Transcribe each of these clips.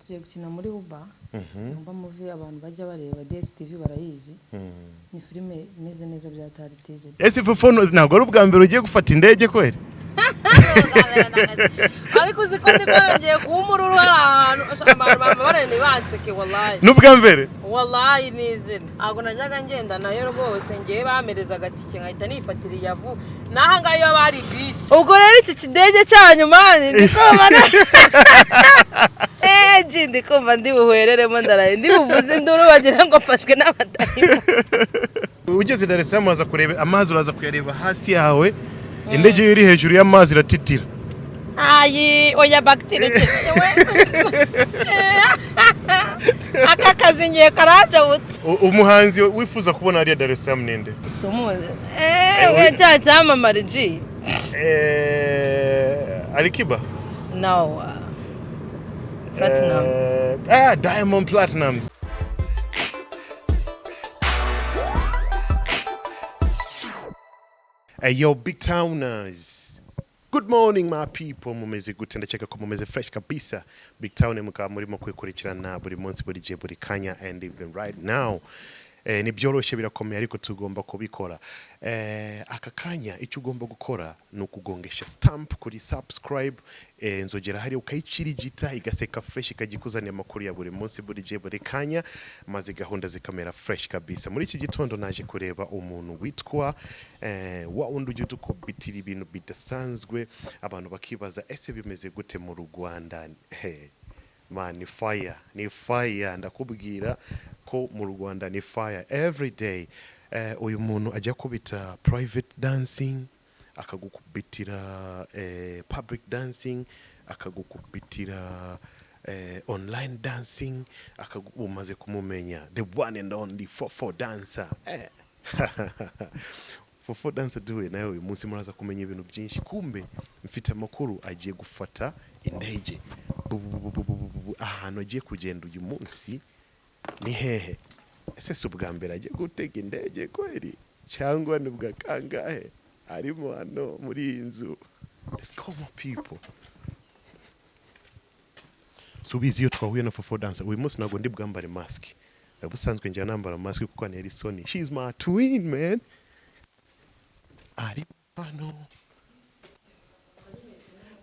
Tugiye gukina muri Huba. Huba movie abantu bajya bareba DSTV barayizi. Ni filime imeze neza bya taritize. Ese Fofo, ntabwo ari ubwa mbere ugiye gufata indege kweri? Ariko uzi ko ndiko ngiye kuba umururu hari ahantu abantu bambabare ntibanseke, wallahi. Ni ubwa mbere? Wallahi ni izina, ntabwo najyaga ngenda nayo rwose. Ngewe bamereza agatike nkahita nifatira iyavu n'aha ngaha iyo bari bisi. Ubwo rero iki kidege cyanyu, man, ndi kumva eji ndi kumva ndi buhwereremo, ndaraye ndi buvuze induru bagira ngo mfashwe n'abadayimoni. Ugeze i Dar es Salaam uraza kureba amazi, uraza kuyareba hasi yawe. Indege iyo iri hejuru y'amazi iratitira. Ayi, oya, bagitire we, aka kazi ngiye karajabutse. Umuhanzi wifuza kubona hariya Dar es Salaam ninde? Sumuzi we cya cyamamare ji. Alikiba? No, Platinum. Diamond Platnumz. Hey yo, big towners. Good morning, my people. Mumeze gute? Ndakeka ko mumeze fresh kabisa. Big Town mukaba murimo kwikurikirana buri munsi, buri gihe, buri kanya, and even right now. Ntibyoroshye, birakomeye, ariko tugomba kubikora. Aka kanya icyo ugomba gukora ni ukugongesha stamp kuri subscribe, nzogera hari ukayikirigita igaseka fresh, ikajya ikuzanira amakuru ya buri munsi, buri gihe, buri kanya, maze gahunda zikamera fresh kabisa. Muri iki gitondo naje kureba umuntu witwa wa wundi ujya udukubitira ibintu bidasanzwe, abantu bakibaza ese bimeze gute mu Rwanda? Hey. Man, ni fire, ni fire, ndakubwira ko mu Rwanda ni fire every day. Uyu muntu ajya kubita private dancing, akagukubitira public dancing, akagukubitira online dancing, umaze kumumenya, the one and only Fofo Dancer. Fofo Dancer duhuye nawe uyu munsi muraza kumenya ibintu byinshi. Kumbe mfite amakuru agiye gufata indege. Bu- bu- bu- bu- bu- bu- bu- ahantu agiye kugenda uyu munsi ni hehe? Ese si ubwa mbere agiye gutega indege kweri, cyangwa ni ubwa kangahe arimo hano muri iyi nzu? Let's go, my people. Subizi iyo twahuye na Fofo Dancer uyu munsi ntabwo ndi bwambare mask. Ubusanzwe njya nambara mask kuko antera isoni. She is my twin, man. Ari hano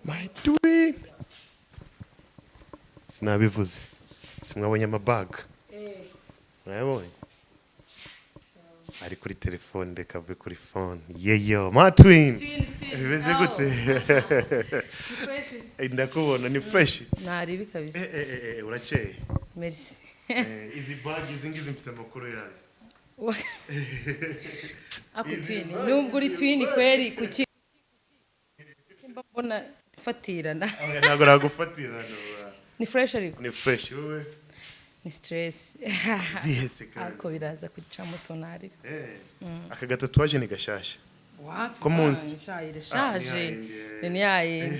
my twin, sinabivuze, simwabonye amabaga? Mwayabonye? Ari kuri telefone, reka ave kuri phone. Yeyo, my twin, bimeze gute? Ndakubona ni fresh. Ntaribi kabisa. Urakeye. Merci. Izi bag, izi ngizi mfite amakuru yazo. Ako twin, nubwo uri twin kweri, kuki mba mbona fatirana? Oya, ntabwo nagufatira hano. Ni fresh ariko. Ni fresh, wowe? Ni stress. Zihese kandi? Ariko biraza kucamo tunaribi. Aka gatatouage ni gashasha? Wapi? Ko munsi? Irashaje. Ah, ni yayindi.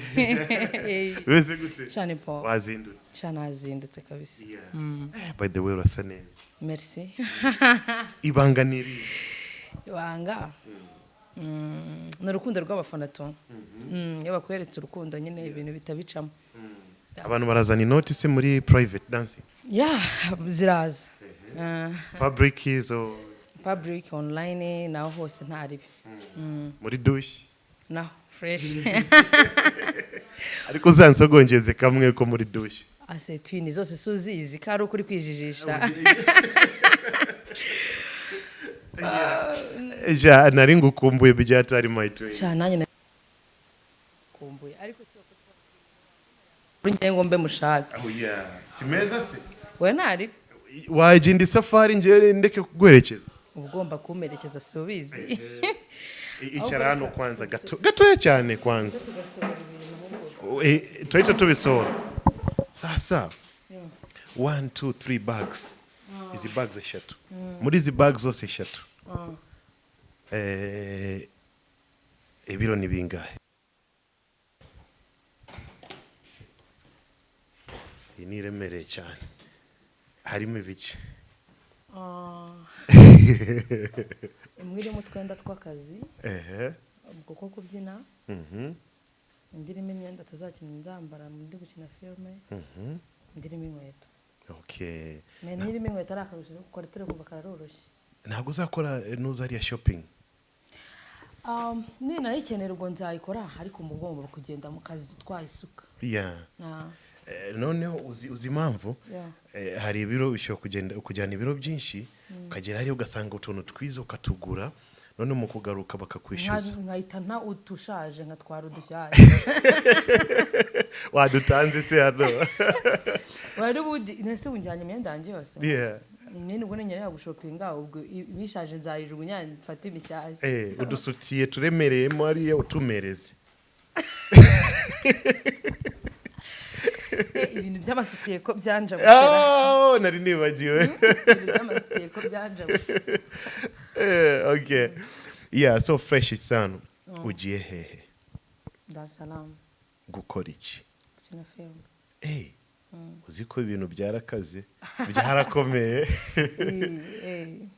Bimeze gute? Cyane po. Wazindutse? Cyane, nazindutse kabisa. Yeah. By the way, urasa neza. Merci. Ibanga ni irihe? Ibanga ni urukundo rw'abafana tu. Iyo bakweretse urukundo nyine ibintu bitabicamo. Abantu barazana inoti se muri private dancing? Ya, ziraza. Public izo? Public, online, naho hose ntaribi. Muri douche? Naho fresh. Ariko uzansogongeze kamwe ko muri douche. Ase twin, zose suzizi ko ari ukuri kwijijisha. Ja, nari ngukumbuye byatari, my twin. Sha, nanjye kumbuye, ariko kuri njye ngo mbe mushake. Oh yeah, si meza se? We, ntaribi. Wagenda isafari njyewe ndeke kuguherekeza? Uba ugomba kumperekeza, si ubizi? Icara hano kwanza gato gatoya cyane kwanza. Tugasohora ibintu ahubwo. Tuhita tubisohora sasa. One, two, three bags, izi bags eshatu, muri izi bags zose eshatu, ibiro ni bingahe? Iyi ni iremereye cyane, harimo ibice? Imwe irimo utwenda tw'akazi, ubwo ko kubyina, indi irimo imyenda tuzakina nzambara ndi gukina filime. Indi irimo inkweto. Okay. Menya irimo inkweto ari akarusho, kuko turi kumva kararoroshye. Ntabwo uzakora nuza hariya shopping? Ninayikenera ubwo nzayikora, ariko uba ugomba kugenda mu kazi utwaye isuka. Ah. Noneho uzi impamvu? Yeah. Hari ibiro bishobora kugenda kujyana ibiro byinshi, ukagera hariya ugasanga utuntu twiza ukatugura, none mu kugaruka bakakwishyuza. Nkahita nta utushaje nkatwara udushyashya. Wadutanze se hano? Wari ubundi nese ubu njyanye imyenda yanjye yose. Nyine ubwo ninjya gushopinga, ubwo ibishaje nzayijugunya mfate imishyashya. Udusutiye turemereyemo hariya utumereze. Ibintu by'amasutiye ko byanjabukira. Oh, nari nibagiwe. Ibintu by'amasutiye ko byanjabukira. Okay, yeah, so fresh sana. Ugiye hehe? Dar es Salaam. Gukora iki? Gukina filime. Uzi ko ibintu byarakaze, byarakomeye.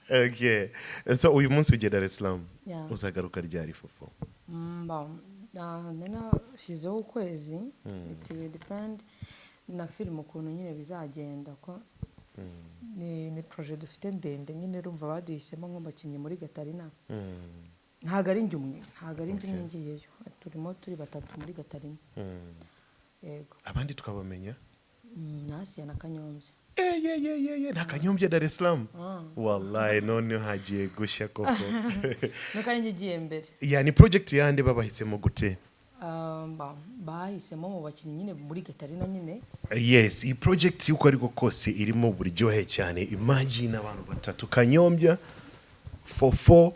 Okay, so uyu munsi ugiye Dar es Salaam? Yeah. Uzagaruka ryari, Fofo? Bon, nashyizeho ukwezi. It will depend na filime ukuntu nyine bizagenda, ko ni projet dufite ndende nyine. Urumva baduhisemo nk'abakinnyi muri Gatarina. Ntabwo ari njye umwe ngiyeyo, turimo turi batatu muri Gatarina. Yego. Abandi twabamenya? Na Asiya na Kanyombya. Eh, ye ye ye ye, nta Kanyombya Dar es Salaam? Wallahi none hagiye gushya koko. Nuko ari njye ugiye mbere. Ya, ni project yande? Babahisemo gute? Bahisemo mu bakinnyi nyine muri Gatarina nyine. Yes, iyi project uko ariko kose irimo uburyohe cyane. Imagine abantu batatu: Kanyombya, Fofo,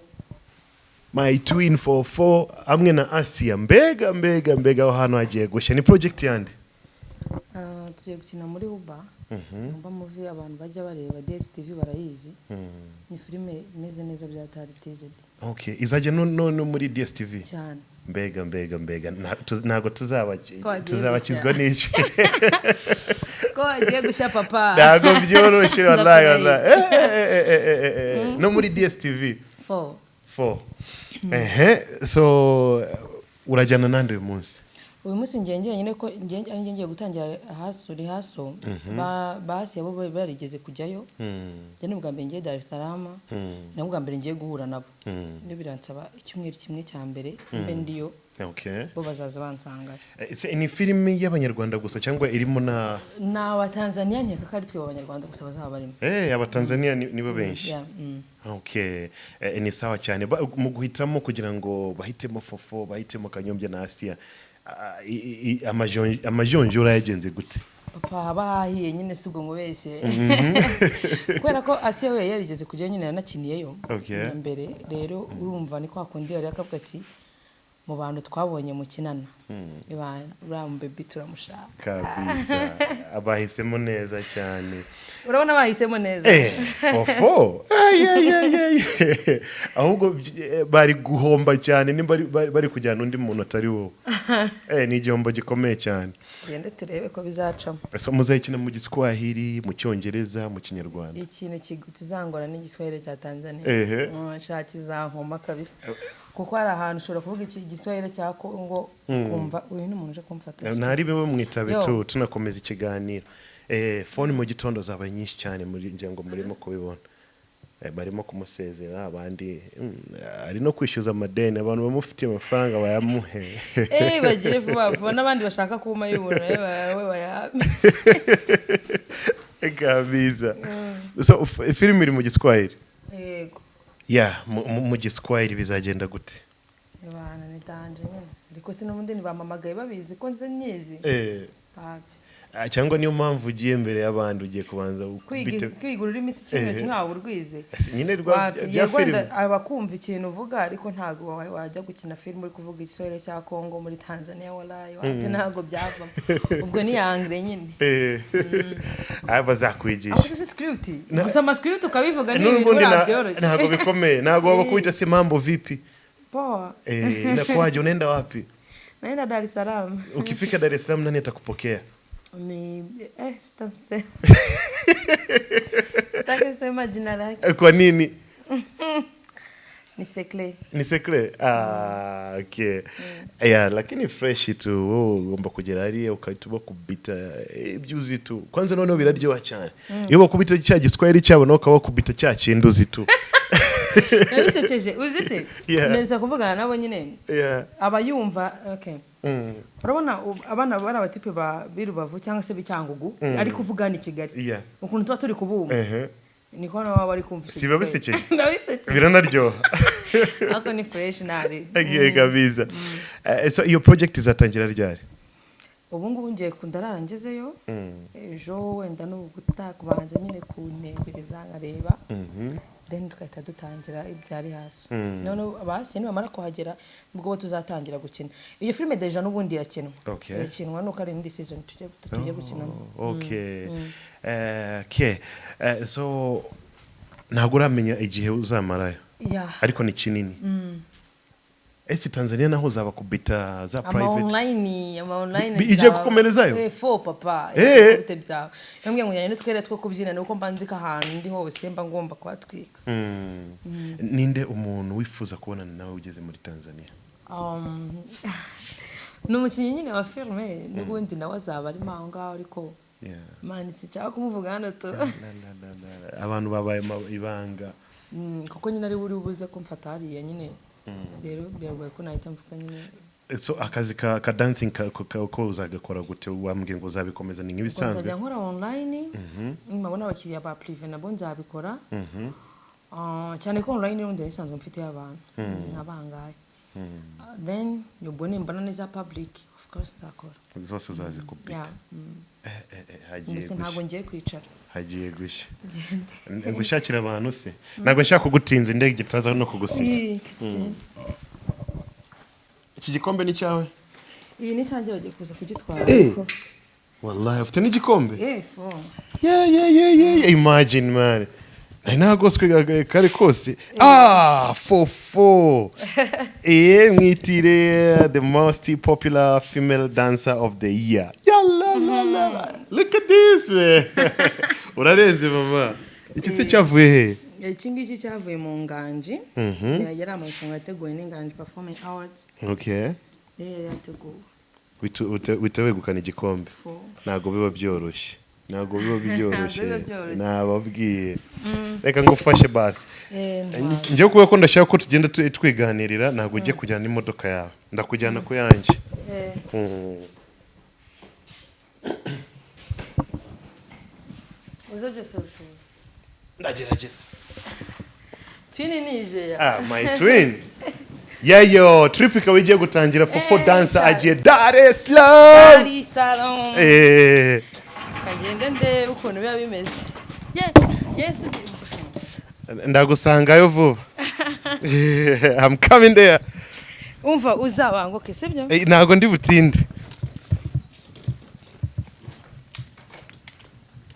my twin Fofo, hamwe na Asia. Mbega mbega mbega, aho hantu hagiye gushya. Ni project yande? Tugiye gukina muri Uba Uba movie, abantu bajya bareba DSTV barayizi. Ni filime imeze neza bya tari TZD. Okay, izajya no muri DSTV? Cyane. Mbega mbega mbega, ntabwo tuzaba Ko hagiye tuzabakizwa n'iki? Ko hagiye gushya, papa. Ntabwo byoroshye, wallahi. Ndakurahiye. Wallahi. No muri DSTV? Four. Four. Ehe, so urajyana nande uyu munsi? Uyu munsi ngiye njyenyine, ko ngiye ari njye ngiye gutangira haso rihaso. Basi abo bari barigeze kujyayo. Njye ni ubwa mbere ngiye Dar es Salaam, ni ubwa mbere ngiye guhura nabo. Niyo biransaba icyumweru kimwe cya mbere mbe ndiyo, bo bazaza bansangayo. Ese ni filime y'Abanyarwanda gusa cyangwa irimo na Ni Abatanzaniya, nkeka ko ari twe Abanyarwanda gusa bazaba barimo. Abatanzaniya nibo benshi? Yeah. Okay. Ni sawa cyane. Mu guhitamo, kugira ngo bahitemo Fofo, bahitemo Kanyombya na Asiya, amajonjora yagenze gute? Papa, haba hahiye nyine, si ubwo ngubeshye, kubera ko Asiya we yari yarigeze kujyayo nyine, yanakiniyeyo na mbere. Rero urumva ni kwa kundi yari akavuga ati: "Mu bantu twabonye mukinana, uriya mubebi turamushaka." Kabisa, abahisemo neza cyane. Urabona bahisemo neza. Fofo. Ay, ay, ay, ay. Ahubwo bari guhomba cyane nimba bari kujyana undi muntu atari wowe. Ni igihombo gikomeye cyane. Tugende turebe ko bizacamo. Ese muzayikina mu Giswahili, mu Cyongereza, mu Kinyarwanda? Ikintu kizangora n'igiswahili cya Tanzania. Nshaka kizankoma kabisa, kuko hari ahantu ushobora kuvuga iki Igiswahili cya Kongo ukumva uyu ni umuntu uje kumfata. Ntari bibe mwitabe. Yo. Tunakomeza ikiganiro. Phone mu gitondo zabaye nyinshi cyane, muri ngira ngo murimo kubibona. Barimo kumusezera, abandi ari no kwishyuza amadeni, abantu bamufitiye amafaranga bayamuhe. Bagire vuba vuba, n'abandi bashaka kuma y'ubuntu we bayame. Kabisa. So filime iri mu Giswahili? Yego. Ya, mu Giswahili bizagenda gute? Ibana ni danger nyine, ariko se n'ubundi ntibamamagaye babizi ko nzi nyizi. Papi. Cyangwa niyo mpamvu ugiye mbere y'abandi, ugiye kubanza Kwiga kwiga ururimi si kimwe kimwe waba urwize. Ese nyine rwa Wapi, bya yego filime. Aba kumva ikintu uvuga, ariko ntabwo wajya gukina filime uri kuvuga Igiswahili cya Kongo muri Tanzania. Walayi wapi, ntabwo byavamo. Ubwo ni yangire nyine. Bazakwigisha. Aho si script gusa, ama script ukabivuga ni ibintu N'ubundi buriya byoroshye. Ntabwo bikomeye, ntabwo waba se mambo vipi? Poa. Inakuwaje, unaenda wapi? Naenda Dar es Salaam. Ukifika Dar es Salaam nani atakupokea? Ni sitamsema, sitaki sema jina lake. Kwa nini? Ni sekle. Ni sekle. Ah, okay. Yeah, lakini fresh tu, wowe ugomba kugera hariya ukahita ubakubita ibyo uzi tu. Kwanza noneho biraryoha cyane iyo bakubita cya giswahili cyabo, nawe ukabakubita cya kindi uzi tu. Nabisekeje, uzi se? Yeah. Neza kuvugana nabo nyine. Aba yumva okay. Urabona abana bari abatipe ba b'i Rubavu cyangwa se b'Icyangugu, ari kuvuga hano i Kigali, ukuntu tuba turi kubumva, niko nabo baba bari kumva. Si biba bisekeje? Biba bisekeje. Biranaryoha. Ariko ni fresh nari. Agiye kabisa. So iyo project izatangira ryari? Ubu ngubu ngiye ndarara ngezeyo ejo, wenda ni uguta kubanza nyine kuntembereza nkareba, then tugahita dutangira ibyari hasi. Noneho abasi nibamara kuhagera nibwo bo tuzatangira gukina iyo filime. Déjà n'ubundi irakinwa. Irakinwa, nuko ari indi season tugiye gukinamo. Okay. Okay. So ntabwo uramenya igihe uzamarayo? Yeah. Ariko ni kinini. Ese Tanzania naho uzabakubita za Ama private? online, ama online. Igiye gukomerezayo? Eh, fo papa. Bite byawe? Yambwiye ngo njyane n'utwere two kubyina, nuko mba nzi ko ahantu ndi hose mba ngomba kuhatwika. Ninde umuntu wifuza kubonana nawe ugeze muri Tanzania? Ni umukinnyi nyine wa filime, n'ubundi nawe azaba arimo aho ngaho, ariko man, sinshaka kumuvuga hano tu. La, la, la, la. Abantu babaye ibanga. Kuko nyine ari buri buze kumfata hariya nyine, rero biragoye ko nahita mvuga nyine. So akazi ka dancing ko uzagakora gute? Wambwiye ngo uzabikomeza, ni Ubwo nk'ibisanzwe? Nzajya nkora online, nkabona abakiriya ba privé nabo nzabikora. Ah, cyane ko online n'ubundi nari isanzwe mfiteyo abantu nka bangahe. Ah, then ubwo nimbona neza public, of course nzakora. Zose uzazikubita? Yeah. Hagiye Mbese ntabwo gushya. ngiye kwicara. Hagiye gushya. Tugende. Gushakira abantu se, ntabwo nshaka kugutinza, indege itaza no kugusiga. Eh, tugende. Iki gikombe ni cyawe? Iyi ni cyanjye, bagiye kuza kugitwara. Eh. Wallahi ufite n'igikombe? Eh, fo. Yeah. Imagine, man, nari nagoswe kare kose. Ah, fofo mwitire the most popular female dancer of the year. Yalla la la la, look at this, man. Urarenze mama. Iki se cyavuye he? Iki ngiki cyavuye mu Nganji. Yari amarushanwa yateguwe n'Inganji Performing Awards. Rero yari yateguwe. Uhita wegukana igikombe. Fo. Ntabwo biba byoroshye, ntabwo biba byoroshye. Biba byoroshye. Nababwiye, reka ngufashe basi. Eh, ntwara. Njyewe kubera ko ndashaka ko tugenda twiganirira, ntabwo ugiye kujyana n'imodoka yawe, ndakujyana ku yanjye. Eh, uze byose ubishoboye. Ndagerageza. Twin nije. Ah, my twin yayo, trip ikaba igiye gutangira. Fofo Eh, dancer cyane. agiye Dar es Salaam. Dar es Salaam. Kagende ndebe ukuntu biba bimeze. Yes. Ndagusangayo vuba. I'm coming there. Umva, uzabanguke, sibyo? Eh, ntabwo ndi butinde.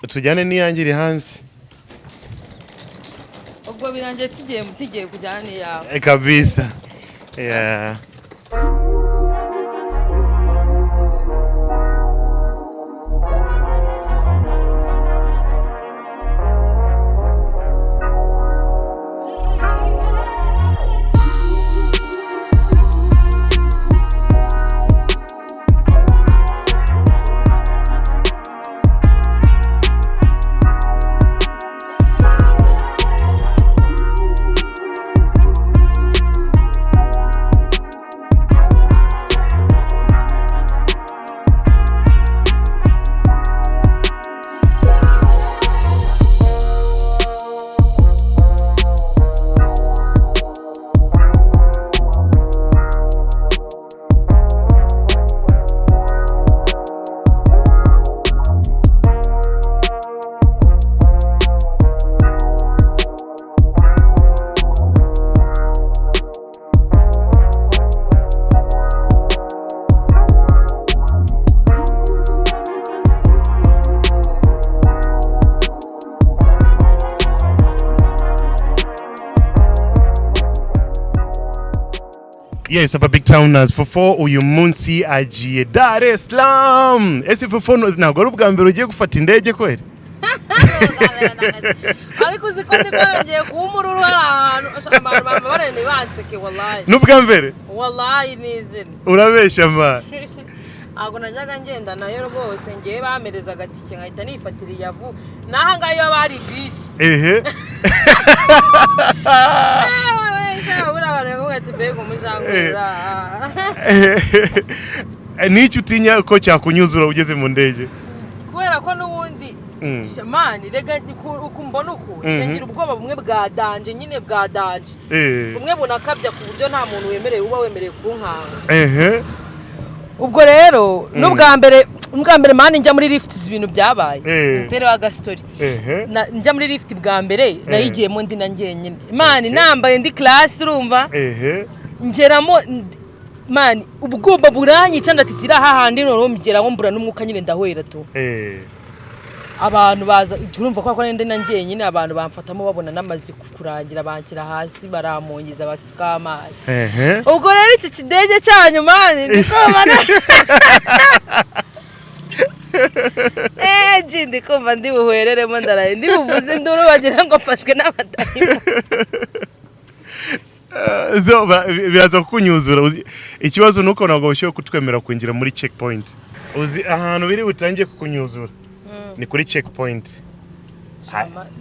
Tujyane n'iyange iri hanze. Ubwo birangiye tugiye kujyana n'iyawe. Eh, kabisa, yeah. Yes, aba Big Towners, Fofo uyu munsi agiye Dar es Salaam. Ese Fofo, ntabwo ari ubwa mbere ugiye gufata indege kweli? Ariko uzi ko ndikorongeye kuba umururu hari ahantu abantu bambabare ntibanseke, wallahi. N'ubwa mbere? Wallahi, ni izina. Urabeshya ma. Ntabwo najyaga ngenda nayo rwose, ngewe bamereza agatike nkahita nifatira iyavu n'aha ngaha iyo haba hari bisi. Ewe, buriya abantu bakavuga ati mbega umujangwe ura. N'icyo utinya ko cyakunyuzura ugeze mu ndege? Kubera ko n'ubundi man, rega uku mbona uku, ngira ubwoba bumwe bwa danger nyine, bwa danger, bumwe bunakabya ku buryo nta muntu wemerewe, uba wemerewe kunkanga. Ubwo rero n'ubwa mbere man njya muri lift, ibintu byabaye, ntereho agasitori. Njya muri lift bwa mbere nayigiyemo ndi na njyenyine man, nambaye ndi class, urumva? Ngeramo man, ubwoba buranyica, ndatitira hahandi, noneho ngeramo mbura n'umwuka nyine, ndahwera tu. Abantu baza, turumva ko ndi na njyenyine, abantu bamfatamo babona n'amazi kurangira, banshyira hasi, baramongeza, basuka amazi. Ubwo rero iki kidege cyanyu man, ndi kumva ji ndi kumva ndi buhwereremo, ndaraye ndi buvuze induru bagira ngo mfashwe n'abadayimu. So biraza kukunyuzura. Ikibazo ni uko ntabwo bashobora kutwemera kwinjira muri checkpoint. Uzi ahantu biri butangiye kukunyuzura ni kuri checkpoint.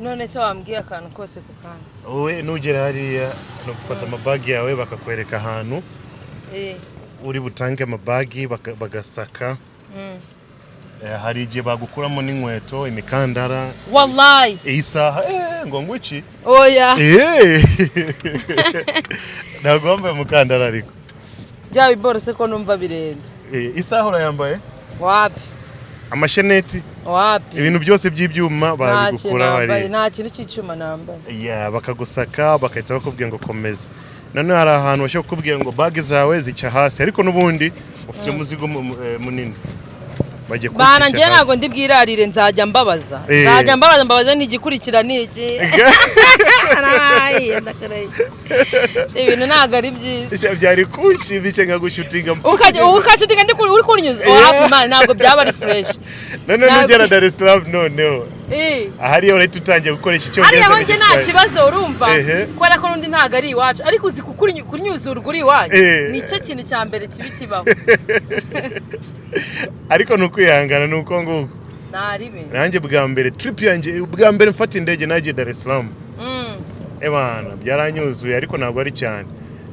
None se wambwiye akantu kose ku kandi? Wowe nugera hariya ni ugufata amabagi yawe, bakakwereka ahantu uri butange amabagi, bagasaka. Hari igihe bagukuramo n'inkweto, imikandara. Wallahi? Iyi saha, ngo ngwiki? Oya. Ntabwo wambaye umukandara ariko. Bya biborose ko numva birenze. Isaha urayambaye? Wapi. Amasheneti? Wapi. Ibintu byose by'ibyuma Nta kintu babigukuraho nambaye. Hariya. Nta kintu cy'icyuma nambaye. Ya, bakagusaka, bagahita bakubwira ngo komeza. Noneho hari ahantu bashobora kukubwira ngo bag zawe zica hasi, ariko n'ubundi ufite umuzigo munini, bagiye Bana, kuwucisha njye ntabwo hasi. ndi bwirarire, nzajya mbabaza. Nzajya mbabaza, mbabaza n'igikurikira ni iki. Araye, ndakaraye. Ibintu ntabwo ari byiza. Byari kunshimisha nkagushutinga. Ukajya ukacutinga ndi uri kunyuza wapi man, ntabwo byaba ari fresh. Noneho Ntabwo- nugera Dar es Salaam, noneho ahariyo urahita utangiye gukoresha icyongereza Hariya ho njye nta n'igiswahili. kibazo, urumva? Kubera ko n'undi ntabwo ari iwacu, ariko uzi kunyuzurwa uri iwacu, nicyo kintu cya mbere kibi kibaho. Ariko ni ukwihangana, ni uko nguko. Ntaribe. Nanjye bwa mbere, trip yanjye bwa mbere mfata indege, nagiye Dar es Salaam. Ebana, byaranyuzuye, ariko ntabwo ari cyane.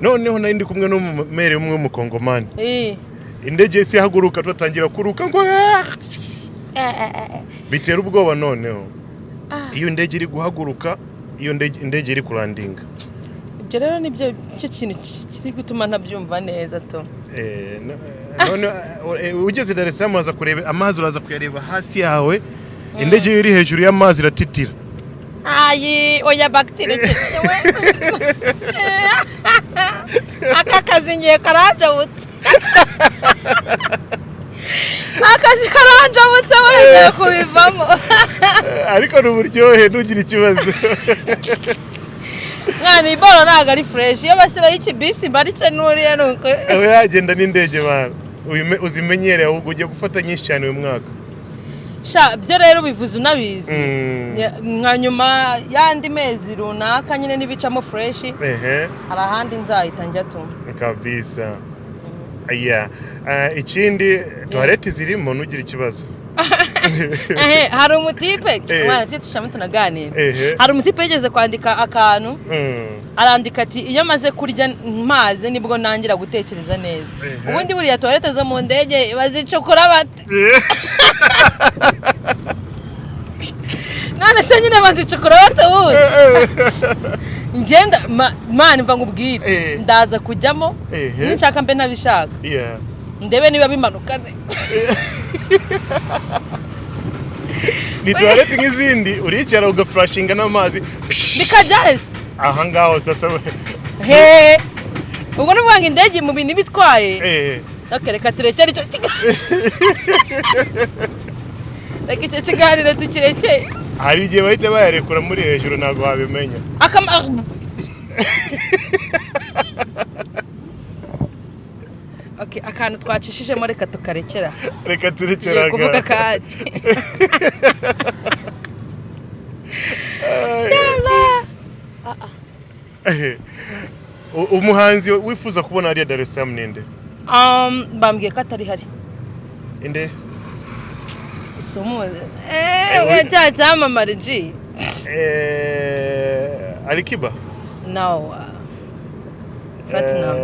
Noneho nari ndi kumwe n'umumere umwe w'umukongomani. Indege yahise ihaguruka, tutangira kuruka ngo "Ah!" Bitera ubwoba. Noneho iyo indege iri guhaguruka, iyo indege iri kurandinga. Ibyo rero nibyo cyo kintu kiri gutuma ntabyumva neza to. None ugeze Dar es Salaam uraza kureba amazi, uraza kuyareba hasi yawe. Indege iyo iri hejuru y'amazi iratitira. Ayi, oya, bagitire we, aka kazi ngiye karanjabutse, akazi karanjabutse, wongeye kubivamo. Ariko ni uburyohe, ntugire ikibazo. Mwana, iyi boro ntabwo ari fresh, iyo bashyiraho ikibisi mba ari cyo nuriye nuko. Aho yagenda n'indege bana, uzimenyere, ahubwo ugiye gufata nyinshi cyane uyu mwaka. Sha, byo rero bivuze unabizi. Nka nyuma y'andi mezi runaka nyine n'ibicamo fresh, hari ahandi nzahita njya tu. Kabisa, yeah. Ikindi toilette zirimo, ntugire ikibazo. Ehe, hari umutipe, mwana, tujye dushamo tunaganira. Hari umutipe yigeze kwandika akantu, arandika ati iyo maze kurya mazi nibwo nangira gutekereza neza. Ubundi buriya toilette zo mu ndege bazicukura bate? None se nyine bazicukura bate ubundi? Ngenda man, mva nkubwire. Ndaza kujyamo, ninshaka mbe ntabishaka, ndebe niba bimanuka neza. Ni toilette nk'izindi, uricara ugafurashinga n'amazi. Bikajya hese? Aha ngaho sasa. He, ubwo ni ukuvuga ngo indege mu bintu iba itwaye. Okay, reka turekere icyo kiganiro, reka icyo kiganiro tukirekere. Hari igihe bahita bayarekura muri hejuru, ntabwo wabimenya. Okay, akantu twacishijemo reka tukarekera. Reka Tugiye turekere. kuvuga kandi. Umuhanzi wifuza kubona hariya Dar es Salaam ninde? Bambwiye ko atari hari. Inde? Si umuzi cya cyamamare G. Alikiba? No, Platinum.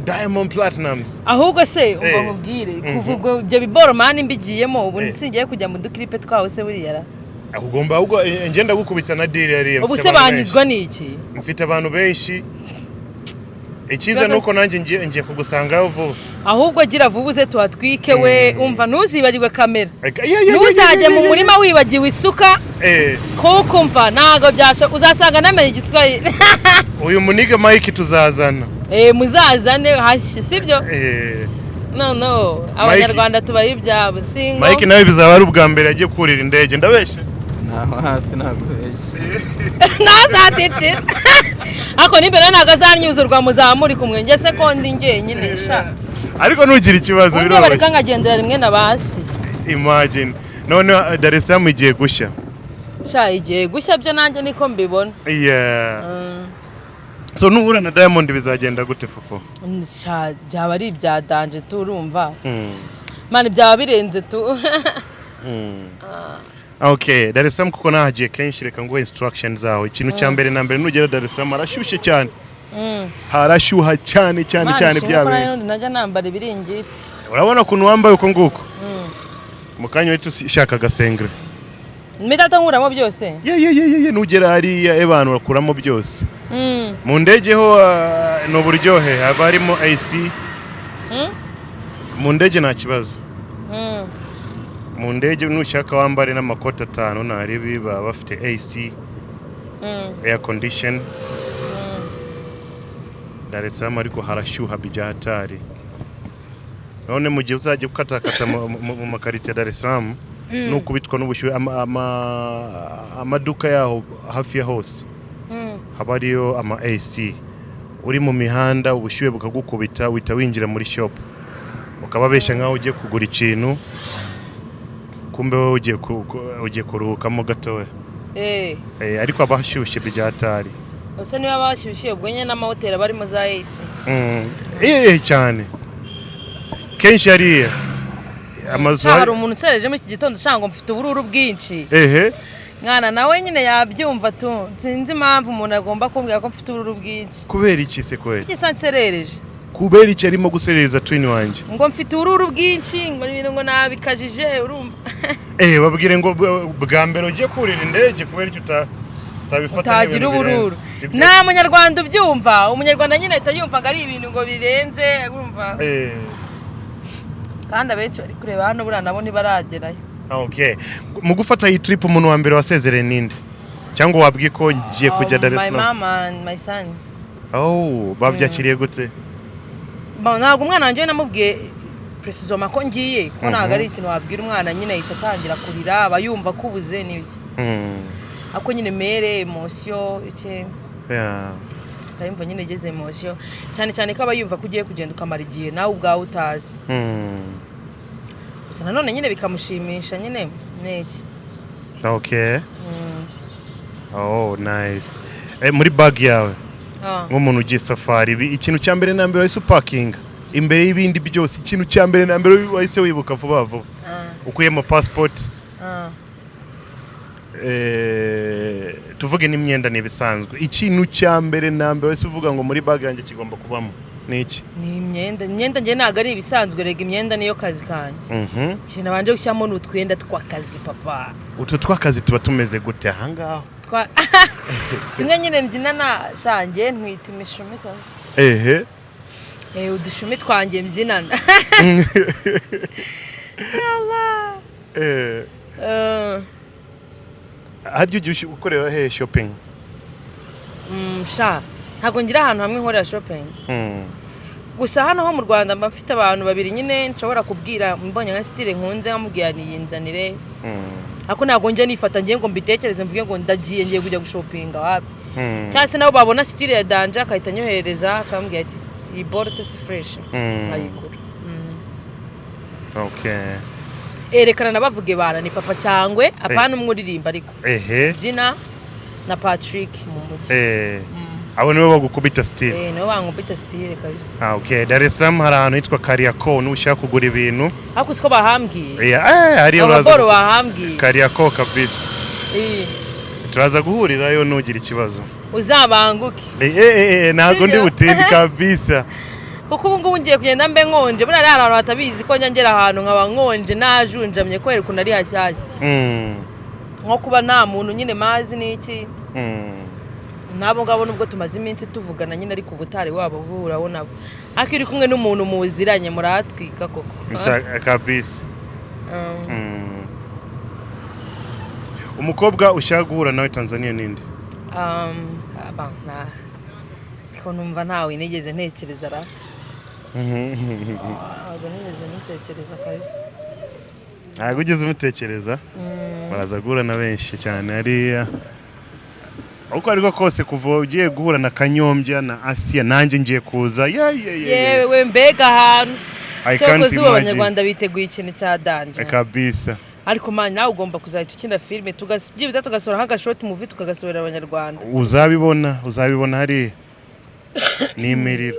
Diamond Platnumz. Ahubwo se umva nkubwire, kuva ubwo ibyo biboro man mbigiyemo ubu, singiye kujya mu dukiripe twawe se buriya ra? Ugomba ahubwo, ngenda gukubita na deal yariya. Ubu Mfite se abantu banyizwa n'iki? benshi. Mfite abantu benshi. Icyiza ni uko nanjye ngiye kugusangayo vuba. Ahubwo gira vuba uze tuhatwike we. Umva, ntuzibagirwe kamera. Eka- yeah, yeah, yeah, Ntuzajye yeah, mu yeah, murima wibagiwe isuka, kuko umva ntabwo byashoboka, uzasanga namenye igiswahili. Uyu muniga Mike tuzazana. Muzazane hashye, sibyo? No, Abanyarwanda tubaye ibyabo singo. Mike nawe bizaba ari ubwa mbere agiye kurira indege, ndabeshe? Ntaho hafi, ntabwo ubeshye. Ntazatitira, ariko n'imbere ntabwo azanyuzurwa, muzaba muri kumwe, njye se ko ndi njyenyine sha? Ariko ntugire ikibazo. Ubundi bareka Biroroshye. nkagendera rimwe na basi. Imagine none Dar es Salaam igiye gushya. Sha, igiye gushya byo, nanjye niko mbibona. Yeah. So nuhura na Diamond bizagenda gute, Fofo? Sha, byaba ari ibya danger, turumva man, byaba birenze tu. Okay, Dar es Salaam kuko nahagiye kenshi, reka nguhe instructions zawe. Ikintu cya mbere na mbere, nugera Dar es Salaam harashyushye cyane. Harashyuha cyane cyane Mana cyane ishimwe bya ko bintu. nanjye najya nambara ibiringiti. Urabona ukuntu wambaye uko nguko? Mu kanya uhita ushaka agasengere. Mpita nkuramo byose? Ye, nugera hariya ebana urakuramo byose. Mu ndege ho ni uburyohe, haba harimo AC. Mu ndege nta kibazo. Mu ndege nushaka wambare n'amakoti atanu, ntaribi, baba bafite AC, air condition. Dar es Salaam ariko harashyuha bijya hatari. None mu gihe uzajya ukatakata mu makaritsiye ya Dar es Salaam, nukubitwa n'ubushyuhe, amaduka yaho hafi ya hose haba hariyo ama AC. Uri mu mihanda ubushyuhe bukagukubita, uhita winjira muri shop ukababeshya nkaho ugiye kugura ikintu, kumbe wowe ugiye kuruhukamo gatoya. Ariko haba hashyushye bijya hatari. Ese niba bashyushye, ubwo nyine n'amahoteli aba arimo za AC? Cyane, kenshi hariya amazu. Sha, hari umuntu unsereje muri iki gitondo ushaka ngo mfite ubururu bwinshi. Mwana nawe nyine yabyumva tu, sinzi impamvu umuntu agomba kumbwira ko mfite ubururu bwinshi. Kubera iki se kweli? Gisa nserereje. Kubera iki arimo guserereza twin wanjye? Ngo mfite ubururu bwinshi, ngo ibintu ngo nabikajije, urumva? Babwire ngo bwa mbere ugiye kurira indege, kubera iki utabifata Utagira nk'ibintu ubururu. birenze? Sibyo? Nta Munyarwanda ubyumva. Umunyarwanda nyine ahita yumva ngo ari ibintu ngo birenze, urumva? Kandi abenshi bari kureba hano buriya nabo ntibaragerayo. Okay, mu gufata iyi trip, umuntu wa mbere wasezereye ninde, cyangwa wabwiye ko ngiye kujya Dar es My Salaam? mama and my son. Oh, babyakiriye gute? Bon, ntabwo umwana wanjye we namubwiye précisément ko ngiye, kuko ntabwo ari ikintu wabwira umwana nyine, ahita atangira kurira, aba yumva ko ubuze n'ibiki. Ariko nyine mère émotion iki, ndayumva nyine igeze émotion, cyane cyane ko aba yumva ko ugiye kugenda ukamara igihe nawe ubwawe utazi. Gusa nanone nyine bikamushimisha nyine n'iki. Okay, oh nice. Muri bag yawe, nk'umuntu ugiye safari, ikintu cya mbere na mbere wahise upakinga imbere y'ibindi byose, ikintu cya mbere na mbere wahise wibuka vuba vuba, ukuyemo passport, tuvuge n'imyenda ni ibisanzwe, ikintu cya mbere na mbere wahise uvuga ngo muri bag yanjye kigomba kubamo ni iki? Ni imyenda. Imyenda njye ntabwo ari ibisanzwe rega, imyenda niyo kazi kanjye. Ikintu nabanje gushyiramo ni utwenda tw'akazi, papa. Utu tw'akazi tuba tumeze gute ahangaha? Tumwe nyine mbyinana shange, ntwita imishumi kabisa. Udushumi twanjye mbyinana. Yallah. Harya ujya ukorera hehe shopping? Sha, ntabwo ngira ahantu hamwe nkorera shopping. Gusa hano ho mu Rwanda mba mfite abantu babiri nyine nshobora kubwira mbonye nka style nkunze, nkamubwira niyinzanire. Ariko ntabwo njya nifata ngiye ngo mbitekereze mvuge ngo ndagiye, ngiye kujya gushopinga, wapi. Cyangwa se nabo babona style ya danger akahita anyoherereza, akambwira ati iyi borse si fresh, nkayigura. Erekana nabavuge bana ni Papa Cyangwe, apana umwe uririmba ariko byina na Patrick mu mujyi. Abo nibo bagukubita style? Eh, nibo bankubita style kabisa. Ah, okay. Dar es Salaam hari ahantu hitwa Kariakoo nushaka kugura ibintu. Ariko siko bahambwiye. Yeah, hariya uraza. Ababoro bahambwiye. Kariakoo kabisa. Eh, Turaza guhurirayo nugira ikibazo. Uzabanguke. Ntabwo ndi Sibyo? butinde kabisa. Kuko ubu ngubu ngiye kugenda mbe nkonje. Buriya hari abantu batabizi ko njya ngera ahantu nkaba nkonje, najunjamye kubera ukuntu ari hashyashya, nko kuba nta muntu nyine mazi n'iki. N'abo ngabo nubwo tumaze iminsi tuvugana nyine, ariko ubutari wabo buhuraho nabo, ariko iyo uri kumwe n'umuntu muziranye muratwika koko. Kabisa. Umukobwa ushaka guhura nawe Tanzania ninde? Aba, ko numva ntawe nigeze ntekereza ra, ntabwo nigeze ntekereza kabisa. Ntabwo ugeze umutekereza? Baraza guhura na benshi cyane hariya. Uko ariko kose, kuva ugiye guhura na Kanyombya na Asiya, nanjye ngiye kuza. Yeah. Yewe we, mbega ahantu! I can't Cyokoze ubu imagine. Abanyarwanda biteguye ikintu cya danger. Kabisa. Ariko man, nawe ugomba kuzahita ukina filime, byibuze tugasohora nk'agashort movie, tukagasohorera Abanyarwanda. Uzabibona, uzabibona hariya ni imiriro.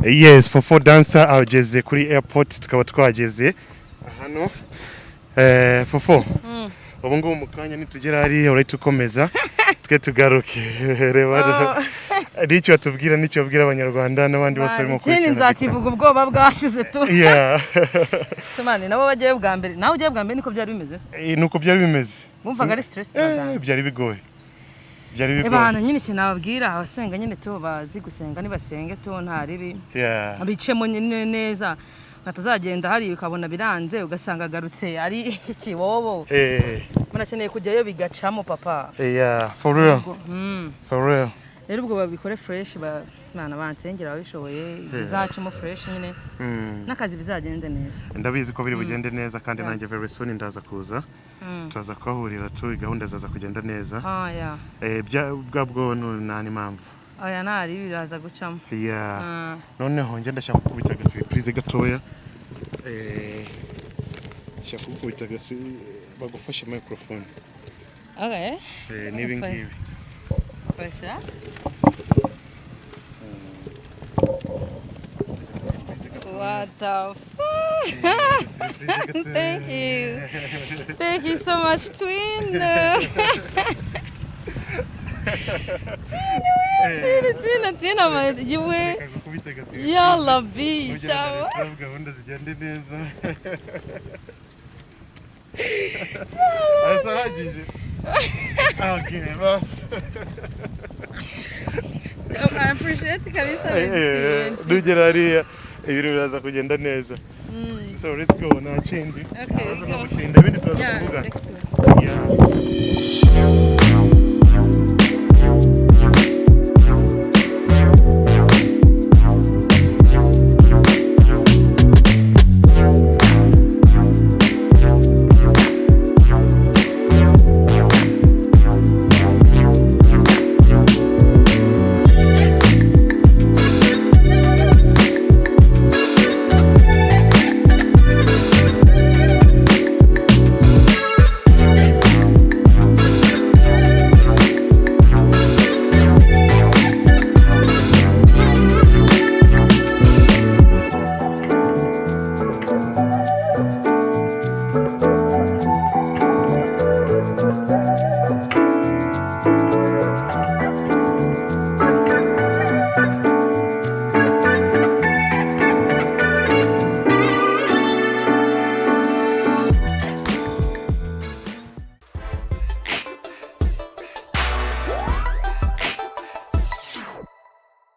Yes, Fofo Dancer ageze kuri airport, tukaba twageze hano. Fofo, ubu ngubu mu kanya nitugera hariya urahita ukomeza, twe tugaruke. Reba n'icyo watubwira, n'icyo wabwira Abanyarwanda n'abandi bose barimo Ikindi gukurikirana. nzakivuga ubwoba bwashize tu. Semani nabo bagiye bwa mbere, nawe ugiye bwa mbere, niko byari bimeze se? Nuko byari bimeze. Bumvaga ari stress za Byari bigoye, byari bigoye. Ebana nyine, ikintu nababwira, abasenga nyine tu, bazi gusenga nibasenge tu, nta ribi, bicemo nyine neza, batazagenda hari ukabona biranze, ugasanga agarutse ari ikibobo. Munakeneye kujyayo bigacamo papa. Yeah, for real. For real. Rero ubwo babikore fresh, bana bansengera, ababishoboye bizacemo fresh nyine, n'akazi bizagende neza. Ndabizi ko biri bugende neza, kandi nanjye very soon ndaza kuza, turaza kuhahurira tu, gahunda zaza kugenda neza. Ah, yeah. Bwa bwo nta n'impamvu. Oya, ntari biraza gucamo. Noneho njye ndashaka gukubita agasurprise gatoya. Ndashaka kugukubita agasi bagufashe microphone. Okay. N'ibi ngibi. Fasha. What the fuck? Thank you. Thank you so much, twin. Tina, Tina, Tina, yewe. Reka gukubita agasiga. Yalla bi, Nugera ciao. Dar es Salaam gahunda zigende neza. Arasahagije. Okay, basi. I appreciate kabisa. Eh, nugera hariya ibintu biraza kugenda neza. So let's go, nta kindi. Okay, Abaza go. no gutinda, ibindi turaza Yeah, kuvugana. reka tubone. Yeah.